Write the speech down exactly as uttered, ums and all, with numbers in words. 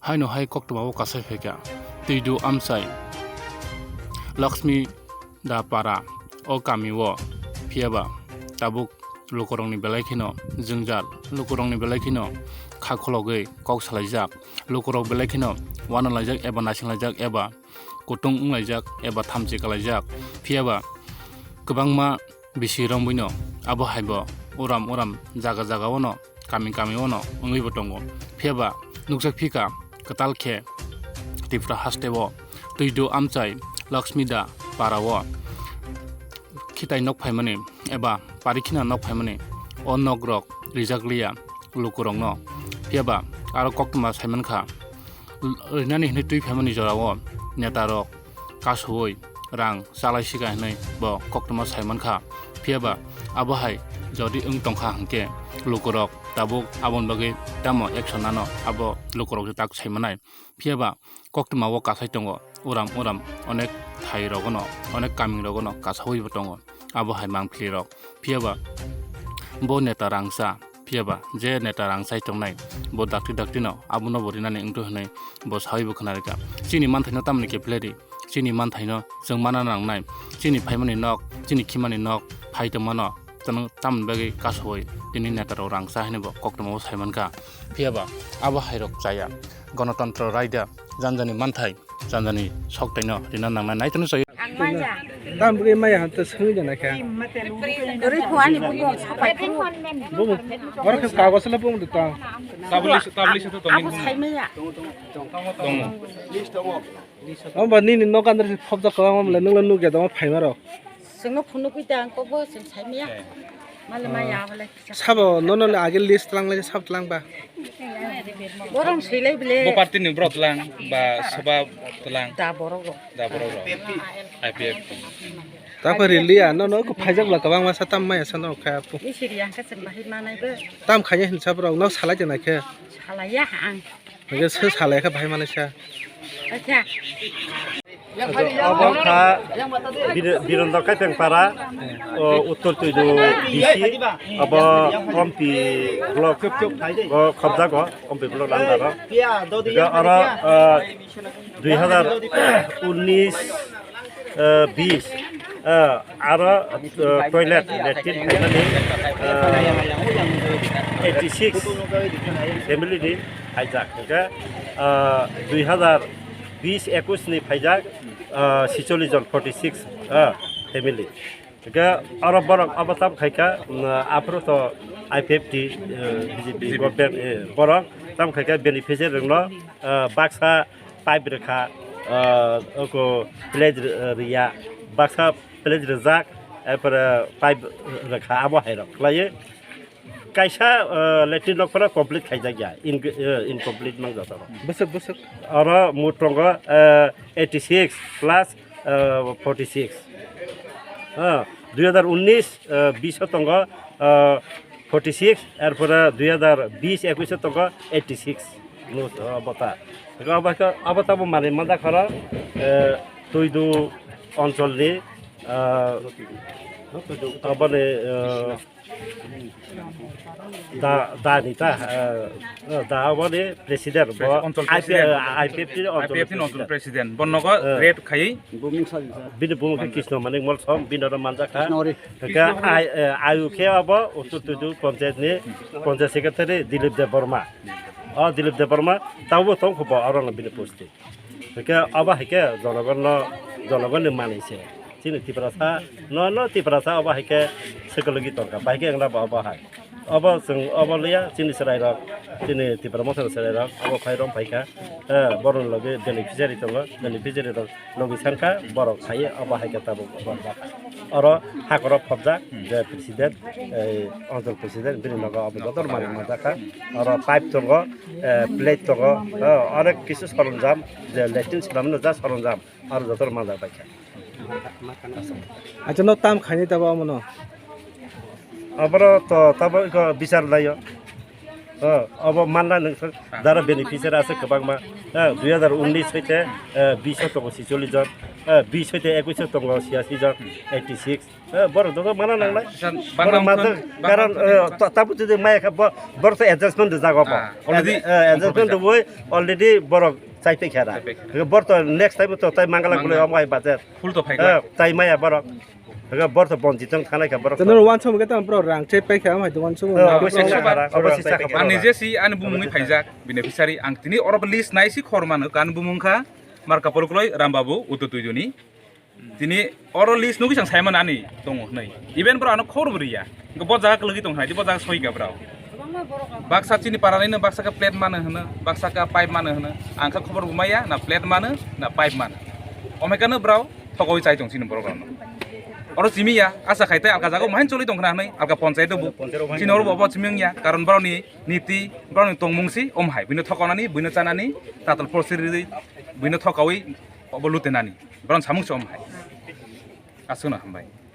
Haino hai koktwma o kasai phaikha, Twidu amchai Lakshmi da para o kami o, phiyaba tabuk lukurokni belai kheno jwngjal, lukurokni belai kheno kha khologwi kok salaijak, lukurok belai kheno wanalaijak eba naisinglaijak eba kutung wnglaijak eba thamchi kalaijak. Phiyaba kwbangma bisi romwino abo haibo uram uram jaga jaga ono kami kami ono wngwi bo tongo. Phiyaba nukjak phika kwtal khe Tripura haste o Twidu amchai Lakshmi da para o khitai nok phaimani eba parikhina nok phaimani o nok rok rijak liya lukurokno. Phiyaba aro koktwma saimankha, rinani hinwi twi phaimani jorao netarok kasowi rang chalai sika hinwi bo koktwma saimankha. Phiyaba abo hai jodi wng tongkha hinkhe lukurok tabuk aboni bagwi tamo action nano abo lukurok tak saimanai. Phiyaba koktwma o kasai tongo, uram uram onek thai rogono, onek kaming rogono kasawi bo tongo. Abo hai mangpili rok. Phiyaba bo neta rangsa, phiyaba je neta rangchai tongnai, bo dakti dakti no abono bo rinani wngtwi hwnwi bo sawi bo khwnarikha. Chini manthaino tamni khe phledi, chini manthaino chwng mana nangnai, chini phaimani nok, chini khimani nok phai tongmano, tamni bagwi kasawi tini neta rok rangsa hinwi bo koktwma o saimankha. Phiyaba abo hai rok chaya. Ganatantro raida, janjani manthai, janjani soktaino rina nangna naitano sayo. Tam bwgwi maya hante sengwi jana khe. Rwi phu ani bukung sapai phuru. Bumung, oro khe kagos le bumung de ta. Tabuli, tabuli se to tongin. Abo saimaya. Tongo. Tongo. Omba nini nok andar se phobjak kwbangma bwle nungla nukya dama phaima rok. Chwngno phunukwi ta ang kobo chwng saimaya. Eh. Male maya abole. Sabo nono le age list tlang lai sab tlang ba. Borong swilai bile. Bo party ni bro tlang ba soba tlang. Da borok rok. Da borok rok. I P F. Takwa riliya nono ko phaijak la kwbangma sa tam maya sa no kha pu. Ni siri ang ka sen bahai manai be. Tam khanya hin sa borok no salai jana khe. Salai ya ang. Hingke se salai khe bahai manai sa. Acha. Obo kha Bir-, Birondor Kaiteng para, o Uttor Tuidu D C, obo Ompi block o khobjago, Ompi block under o. Hingke oro, o, dui hazar unnish, o, bish, o, aro, o, toilet, latrine, o, eighty six family ni. Phaijak hingke, ah, dui hazar bish ekush ni phaijak, ah, sicholish jon, forty six, ah, family. Hingke oro borok abo tam khaika, mm, aphuru to I P F T, eh, B J P government, eh, borok tam khaika beneficiary rokno, ah, baksa pipe rwkha, ah, oko plate rw-, rwya, baksa plate rwjak, erpore pipe rwkha, abo hai rok khlaiwi. Kaisa, eh, latrine nok phano complete khaijak ya, in-, eh, incomplete mang jotoro. Bwswk, bwswk. Oro mut tongo, eh, eighty six plus, eh, forty six. Ah, dui hazar unnish, eh, bish o tongo, eh, forty six, erpore dui hazar bish ekush o tongo eighty six. Mut, eh, bota. Abo khe, abo tabo manwi manjak khoro, eh, Tuidu oncholni, eh, aboni, eh, Da, da ni ta, eh, eh, da aboni president bo, Pres-, oncol I P, president. I P F T ni oncol I P F T ni oncol president. President. Bo nogo Eh. Red khai. Bini bumung khe Krisno Manik Molsom, bini oro manjak kha. Krisno Ori. Hingke Krisno Ori. Ai, eh, ayu khe abo Uttor Tuidu Panchayat ni Panchayat Secretary Dilip Debbarma. O Dilip Debbarma, tabo tong kho bo oro no bini post. Hingke abo hai khe jonogonno, jonogonni manwi se. Chini Tiprasa, no, no Tiprasa abo hai khe swkologi tongkha, bai khe wngna bo abo hai. Abo chwng, abo liya, chini chwrairok, chini Tipra Mothani chwrairok, abo phai rom phaikha, eh, borokni logi beneficiary tongo, beneficiary rok logi sankha, borok phaiwi abo hai khe tabuk borok bakha. Oro hakoro phobjak, je president, eh, oncol president, bini nogo abo joto manwi manjakha. Oro pipe tongo, eh, plate tongo, eh, onek kisu soronjam, je latrine swnamno ja soronjam, aro joto manjak baikha. Acha, no tam khaini tabo omono? Aboro to tabo iko bichar laio. Oh, obo manna nung sir, jara beneficiary aswk kwbangma. Eh, dui hazar unnish hoite, eh, bish o tongo chicholish jon, eh, bish hoite ekush o tongo chiyasi jon, eighty six. Eh, borok joto mana nangnai. Borok bangma majak, karon, eh, ta-, tabu jodi maya kha bo-, borok to adjustment rijak obo. Ah, already eh, adjustment rwui already borok chaipai kha da. Chaipai kha. Borok to next time to tai mangala gulai omo hai budget. Full to phai kha. Eh, tai maya borok. Hwnkhe borok to bonchit wng thangnai kha borok. Tei norok uansukma khe tamo borok rang chaipai kha, omo hai to uansukma. Eh, obo sisa khara, obo sisa khara. Ani je si ani bumungwi phaijak beneficiary, ang tini oro list nai si khor mano, ani bumung kha Markapur Kwlai Rambabu Uttor Tuiduni. Tini oro list nugwi sang saimano ani tongo hwnwi. Even borok ano khobor bo riya. Hwnkhe bo jaga kwlwgwi tong hai, bo jaga soi kha borok. Baksa chini parani no baksa khe plate mano hwno, baksa khe pipe mano hwno. Ang khe khobor bo maya na plate mano na pipe mano. Omekano borok thokaui chai tong chini borok rokno. Oro chimi ya, asa khai tei alka jaga o mahin choli tong khna hwnwi, alka ponchayat o bo. Chini oro bo obo chimi wng ya, karon borokni niti, borokni tongmung si om hai. Buino thokaunani, buino chanani, tatal porsi rwi, buino thokaui obo lutenani. Borokni samung se om hai. Aswkno hambai.